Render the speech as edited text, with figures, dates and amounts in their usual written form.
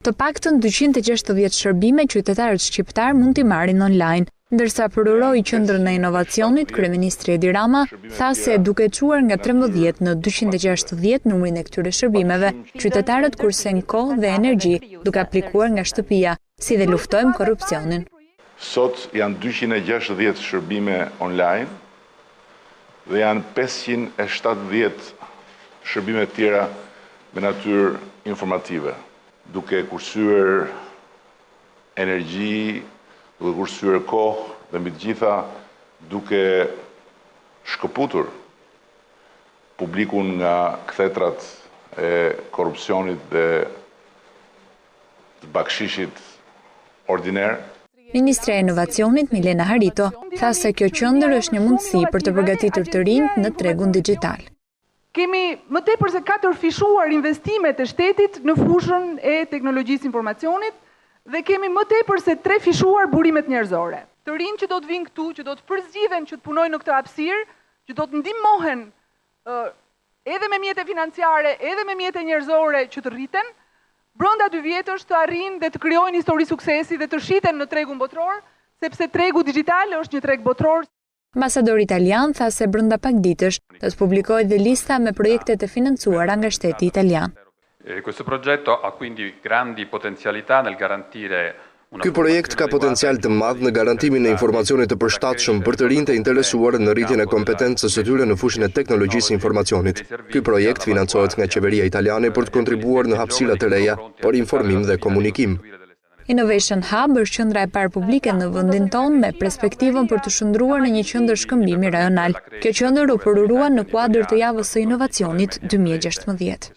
Të paktën 260 shërbime qytetarët shqiptarë mund t'i marrin online. Ndërsa përuroi qendrën e inovacionit, kryeministri Edi Rama tha se duke çuar nga 13 në 260 numrin e këtyre shërbimeve, qytetarët kursejnë kohë dhe energji duke aplikuar nga shtëpia, si dhe luftojmë korrupsionin. Sot janë 260 shërbime online dhe janë 570 shërbime të tjera me natyrë informative, duke kursyer energji, duke kursyer kohë dhe mbi të gjitha duke shkëputur publikun nga kthetrat e korrupsionit dhe të bakshishit ordiner. Ministrja e Inovacionit, Milena Harito, tha se kjo qendër është një mundësi për të përgatitur të rinjtë në tregun dixhital. Kemi më tepër se katërfishuar investimet e shtetit në fushën e teknologjisë informacionit dhe kemi më tepër se trefishuar burimet njerëzore. Të rinjtë që do të vinë këtu, që do të përzgjidhen që të punojnë në këtë hapësirë, që do të ndihmohen edhe me mjete financiare, edhe me mjete njerëzore që të rriten, brenda dy vjetësh të arrijnë dhe të krijojnë histori suksesi dhe të shiten në tregun botëror, sepse tregu dixhital është një treg botëror. Ambasadori italian tha se brenda pak ditësh do të publikohet dhe lista me projektet e financuara nga shteti italian. Questo progetto ha quindi grandi potenzialità nel garantire Ky projekt ka potencial të madh në garantimin e informacionit të përshtatshëm për të rinjtë e interesuar në rritjen e kompetencës së tyre në fushën e teknologjisë së informacionit. Ky projekt financohet nga qeveria italiane për të kontribuar në hapësira të reja për informim dhe komunikim. Innovation Hub është qendra e parë publike në vendin tonë me perspektivën për t'u shndërruar në një qendër shkëmbimi rajonal. Kjo qendër u përurua në kuadër të javës së inovacionit 2016.